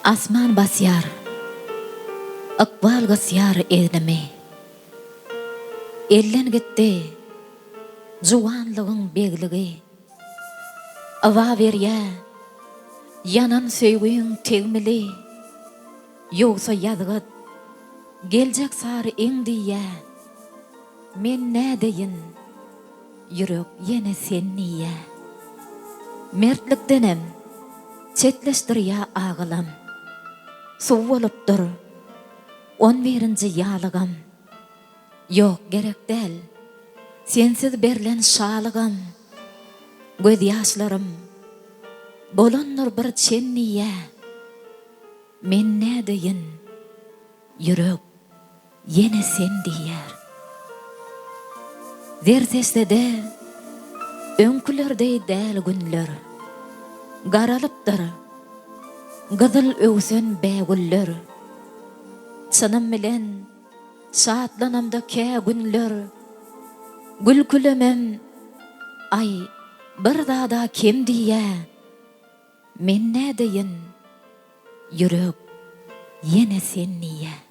Asman basýar, ykbal gysýar egnimi. Elden gitdi juwanlygyň begligi. Yba berýä ýanan söýgiň tegmili. Ýogsa ýazgyt, geljek sary eň diýýä. Men nädeýin, ýürek ýene sen diýýä. Mertlikdenem çetleşdirýä agylam. Suw bolupdyr on birinji ýalygam. Ýok, gerek däl, sensiz berlen şalygam. Gözýaşlarym bolandyr bir çen diýýä. Men nädeýin, ýürek Ýene sen diýýär. Zer seçsede öňküler deý däl günler. Garalypdyr gyzyl öwsen bägüller. Çynym bilen şatlanamda kä günler. Gülkülemem, aý, bir zada kem diýýä. Men nädeýin, ýürek ýene sen diýýä.